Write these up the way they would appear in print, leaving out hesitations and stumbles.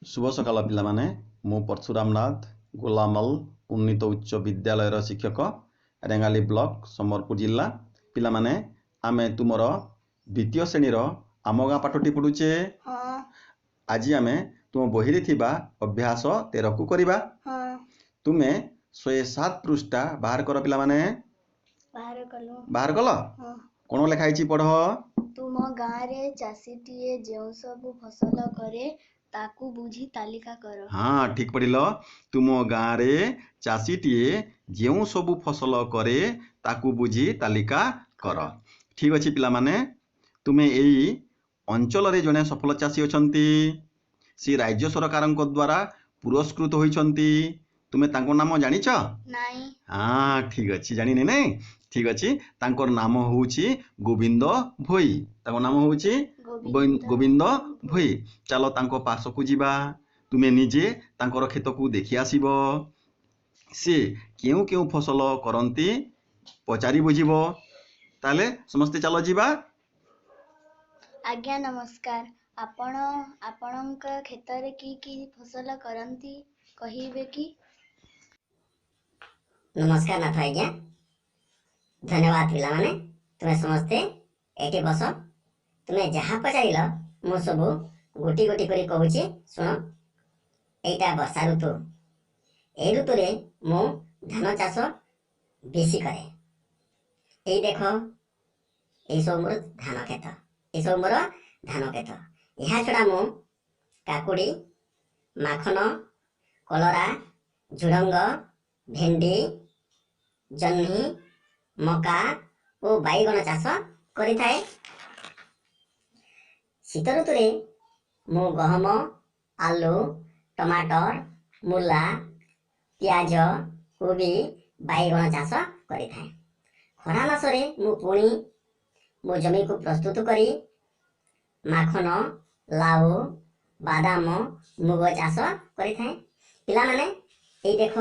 ଶୁଭ ସକାଳ ପିଲାମାନେ। ମୁଁ ପରଶୁରାମ ନାଥ, ଗୋଲାମଲ ଉନ୍ନୀତ ଉଚ୍ଚ ବିଦ୍ୟାଳୟର ଶିକ୍ଷକ, ରେଙ୍ଗାଲି ବ୍ଲକ, ସମ୍ବଲପୁର ଜିଲ୍ଲା। ପିଲାମାନେ, ଆମେ ତୁମର ଦ୍ୱିତୀୟ ଶ୍ରେଣୀର ଆମ ଗାଁ ପାଠଟି ପଢ଼ୁଛେ। ହଁ। ଆଜି ଆମେ ତୁମ ବହିରେ ଥିବା ଅଭ୍ୟାସ 13କୁ କରିବା। ହଁ। ତୁମେ 107 ପୃଷ୍ଠା ବାହାର କର ପିଲାମାନେ। ବାହାର କଲୁ। ବାହାର କଲ? ହଁ। କ'ଣ ଲେଖା ହେଇଛି ପଢ଼। ତୁମ ଗାଁରେ ଚାଷୀଟିଏ ଯେଉଁ ସବୁ ଫସଲ କରେ, ତାକୁ ବୁଝି ତାଲିକା କର। ହଁ, ଠିକ୍ ପଢ଼ିଲ। ତୁମ ଗାଁରେ ଚାଷୀଟିଏ ଯେଉଁ ସବୁ ଫସଲ କରେ, ତାକୁ ବୁଝି ତାଲିକା କର। ଠିକ୍ ଅଛି ପିଲାମାନେ, ତୁମେ ଏଇ ଅଞ୍ଚଳରେ ଜଣେ ସଫଳ ଚାଷୀ ଅଛନ୍ତି। ସେ ରାଜ୍ୟ ସରକାରଙ୍କ ଦ୍ୱାରା ପୁରସ୍କୃତ ହୋଇଛନ୍ତି। ତୁମେ ତାଙ୍କ ନାମ ଜାଣିଛ? ନାଇଁ। ହଁ, ଠିକ୍ ଅଛି, ଜାଣିନି ନାଇଁ? ଠିକ୍ ଅଛି, ତାଙ୍କର ନାମ ହେଉଛି ଗୋବିନ୍ଦ ଭୋଇ। ତାଙ୍କ ନାମ ହେଉଛି ଗୋବିନ୍ଦ ଭୋଇ। ଚାଲ ତାଙ୍କ ପାଖକୁ ଯିବା। ତୁମେ ନିଜେ ତାଙ୍କର କ୍ଷେତକୁ ଦେଖି ଆସିବ। ସେ କେଉଁ କେଉଁ ଫସଲ କରନ୍ତି ପଚାରି ବୁଝିବ। ତାହେଲେ ସମସ୍ତେ ଚାଲ ଯିବା। ଆଜ୍ଞା ନମସ୍କାର। ଆପଣ ଆପଣଙ୍କ କ୍ଷେତରେ କି କି ଫସଲ କରନ୍ତି, କହିବେ କି? ନମସ୍କାର ନାଥ ଆଜ୍ଞା। ଧନ୍ୟବାଦ ପିଲାମାନେ, ତୁମେ ସମସ୍ତେ ଏଇଠି ବସ। ତୁମେ ଯାହା ପଚାରିଲ, ମୁଁ ସବୁ ଗୋଟି ଗୋଟି କରି କହୁଛି, ଶୁଣ। ଏଇଟା ବର୍ଷା ଋତୁ। ଏଇ ଋତୁରେ ମୁଁ ଧାନ ଚାଷ ବେଶୀ କରେ। ଏଇ ଦେଖ, ଏଇସବୁ ମୋର ଧାନ କ୍ଷେତ। ଏସବୁ ମୋର ଧାନ କ୍ଷେତ। ଏହା ଛଡ଼ା ମୁଁ କାକୁଡ଼ି, ମାଖନ, କଲରା, ଝୁଡ଼ଙ୍ଗ, ଭେଣ୍ଡି, ଜହ୍ନି, ମକା ଓ ବାଇଗଣ ଚାଷ କରିଥାଏ। ଶୀତ ଋତୁରେ ମୁଁ ଗହମ, ଆଲୁ, ଟମାଟର, ମୂଲା, ପିଆଜ, କୋବି, ବାଇଗଣ ଚାଷ କରିଥାଏ। ଖରା ମାସରେ ମୁଁ ପୁଣି ମୋ ଜମିକୁ ପ୍ରସ୍ତୁତ କରି ମାଖନ, ଲାଉ, ବାଦାମ, ମୁଗ ଚାଷ କରିଥାଏ। ପିଲାମାନେ, ଏଇ ଦେଖ,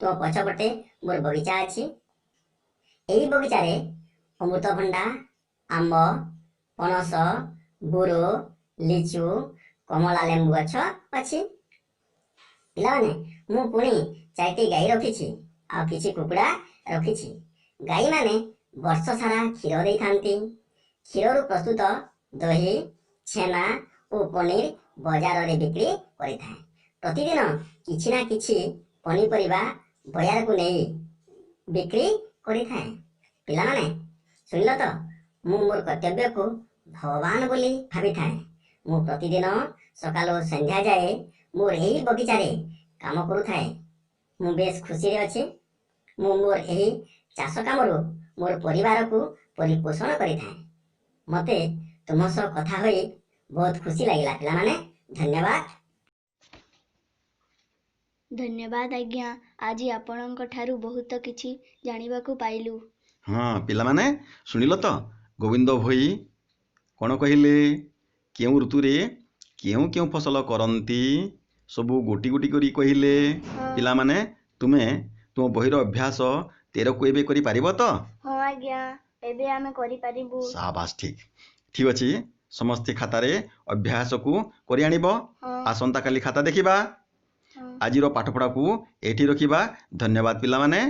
ତୁମ ପଛପଟେ ମୋର ବଗିଚା ଅଛି। ଏଇ ବଗିଚାରେ ଅମୃତଭଣ୍ଡା, ଆମ୍ବ, ପଣସ, ବୁରୋ, ଲିଚୁ, କମଳା, ଲେମ୍ବୁ ଗଛ ଅଛି। ପିଲାମାନେ, ମୁଁ ପୁଣି ଚାରିଟି ଗାଈ ରଖିଛି ଆଉ କିଛି କୁକୁଡ଼ା ରଖିଛି। ଗାଈମାନେ ବର୍ଷ ସାରା କ୍ଷୀର ଦେଇଥାନ୍ତି। କ୍ଷୀରରୁ ପ୍ରସ୍ତୁତ ଦହି, ଛେନା ଓ ପନିର ବଜାରରେ ବିକ୍ରି କରିଥାଏ। ପ୍ରତିଦିନ କିଛି ନା କିଛି ପନିପରିବା ବଜାରକୁ ନେଇ ବିକ୍ରି କରିଥାଏ। ପିଲାମାନେ, ଶୁଣିଲ ତ? ମୁଁ ମୋର କର୍ତ୍ତବ୍ୟକୁ ଭଗବାନ ବୋଲି ଭାବିଥାଏ। ମୁଁ ପ୍ରତିଦିନ ସକାଳୁ ସନ୍ଧ୍ୟା ଯାଏ ମୋର ଏହି ବଗିଚାରେ କାମ କରୁଥାଏ। ମୁଁ ବେଶ ଖୁସିରେ ଅଛି। ମୁଁ ମୋର ଏହି ଚାଷ କାମରୁ ମୋର ପରିବାରକୁ ପରିପୋଷଣ କରିଥାଏ। ମୋତେ ତୁମ ସହ କଥା ହୋଇ ବହୁତ ଖୁସି ଲାଗିଲା ପିଲାମାନେ। ଧନ୍ୟବାଦ। ଧନ୍ୟବାଦ ଆଜ୍ଞା, ଆଜି ଆପଣଙ୍କ ଠାରୁ ବହୁତ କିଛି ଜାଣିବାକୁ ପାଇଲୁ। ହଁ ପିଲାମାନେ, ଶୁଣିଲ ତ ଗୋବିନ୍ଦ ଭୋଇ କ'ଣ କହିଲେ? କେଉଁ ଋତୁରେ କେଉଁ କେଉଁ ଫସଲ କରନ୍ତି, ସବୁ ଗୋଟି ଗୋଟି କରି କହିଲେ। ହଁ। ପିଲାମାନେ, ତୁମେ ତୁମ ବହିର ଅଭ୍ୟାସ 13କୁ ଏବେ କରିପାରିବ ତ? ହଁ ଆଜ୍ଞା, ଏବେ ଆମେ କରିପାରିବୁ। ସାବାସ, ଠିକ୍ ଅଛି। ସମସ୍ତେ ଖାତାରେ ଅଭ୍ୟାସକୁ କରି ଆଣିବ। ହଁ। ଆସନ୍ତାକାଲି ଖାତା ଦେଖିବା। ହଁ। ଆଜିର ପାଠପଢ଼ାକୁ ଏଇଠି ରଖିବା। ଧନ୍ୟବାଦ ପିଲାମାନେ।